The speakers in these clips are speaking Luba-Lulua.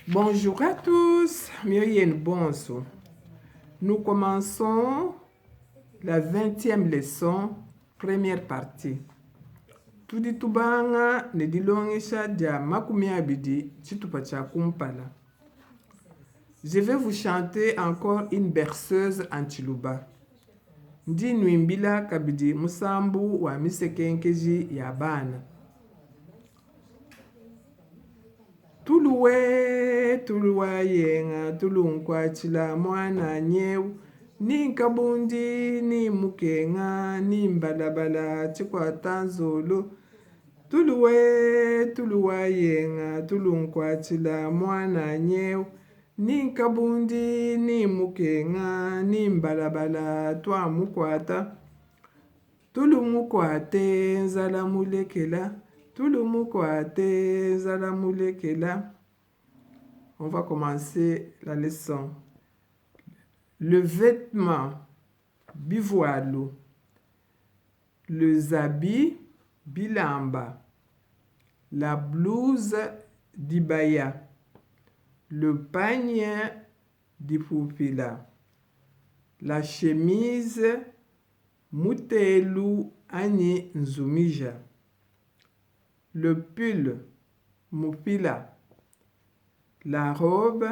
Bonjour à tous, mioyo yenu bonso. Nous commençons la 20e leçon, première partie. Tudi tubanga ne dilongesha dia 20 tshitupa tshia kumpala. Je vais vous chanter encore une berceuse en Tshiluba. Ndi nnuimbila kabidi musambu wa misekenkeji ya bana. Tulu we, tulu wa yenga, tulu nkuatshila muananyi eu, ni nkabundi, ni mukenga, ni mbalabala tshikuata nzolo. Tulu we, tulu wa yenga, tulu nkuatshila muananyi eu, ni nkabundi, ni mukenga, ni mbalabala tuamukuata. Tulu mukuate nzala mulekela, tulu mukuate nzala mulekela. On va commencer la leçon. Le vêtement, bivualu. Les habits, bilamba. La blouse, dibaya. Le pagne, dipupila. La chemise, mutelu anyi nzumija. Le pull, mupila. La robe,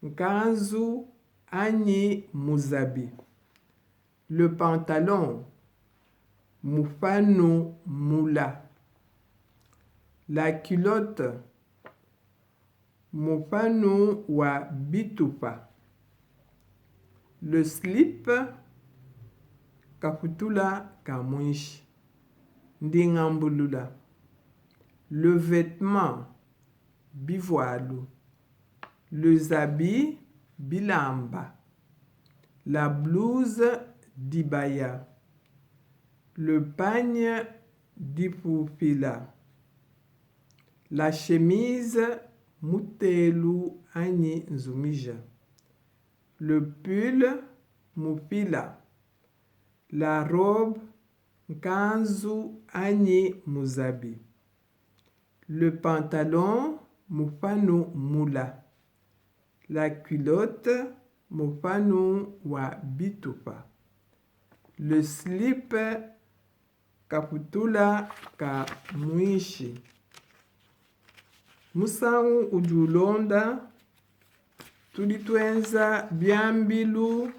nkanzu anyi muzabi. Le pantalon, mupanu mula. La culotte, mupanu wa bitupa. Le slip, kaputula ka muinshi. Ndi ngambulula. Le vêtement, bivualu. Les habits, bilamba. La blouse, dibaya. Le pagne, dipupila. La chemise, mutelu anyi nzumija. Le pull, mupila. La robe, nkanzu anyi muzabi. Le pantalon, mupanu mula. La culotte, mupanu wa bitupa. Le slip, kaputula ka muinshi. Musangu udi ulonda, tudi tuenza biambilu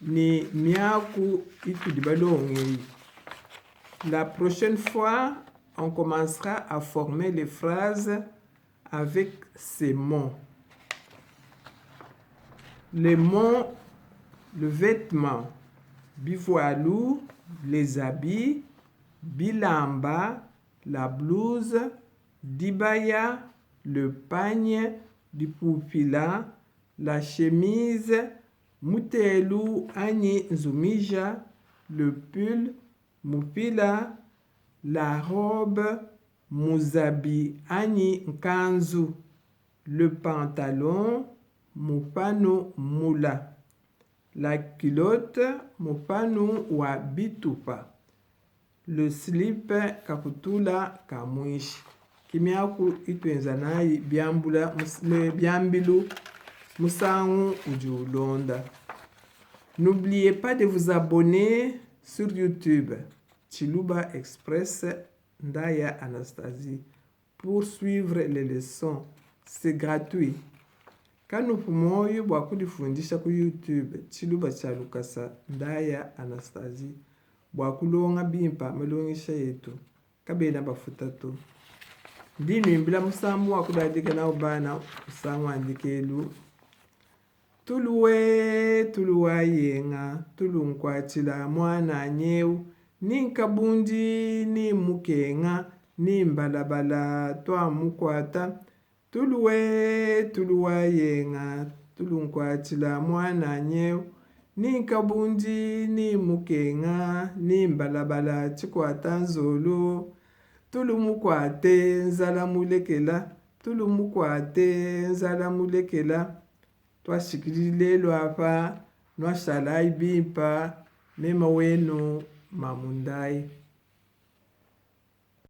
ne miaku itudi balonge eyi. La prochaine fois, on commencera à former les phrases avec ces mots. Les mots, le vêtement, bivualu, les habits, bilamba, la blouse, dibaya, le pagne, dipupila, la chemise, mutelu anyi nzumija, le pull, mupila, la robe, muzabi anyi nkanzu, le pantalon, mupanu mula, la culotte, mupanu wa bitupa, le slip, kaputula ka muinshi. Ke miaku ituenza nayi biambula biambilu musangu udi ulonda. N'oubliez pas de vous abonner sur YouTube Tshiluba Express Ndaya Anastasie pour suivre les leçons. C'est gratuit. Kanupu muoyo bua kudifundisha ku YouTube Tshiluba tshia lukasa Ndaya Anastasie bua kulonga bimpa malongesha etu. Kabena bafuta to. Ndi nnuimbila musambu wa kudadika nawu bana musangu wa ndekelu. Tulu we, tulu wa yenga, tulu nkuatshila muananyi eu, ni nkabundi, ni mukenga, ni mbalabala tuamukuata. Tulu we, tulu wa yenga, tulu nkuatshila muananyi eu, ni nkabundi, ni mukenga, ni mbalabala tshikuata nzolo. Tulu mukuate nzala mulekela, tulu mukuate nzala mulekela. Tuashikididi lelu apa, nuashalayi bimpa, mema wenu Mamu Ndayi.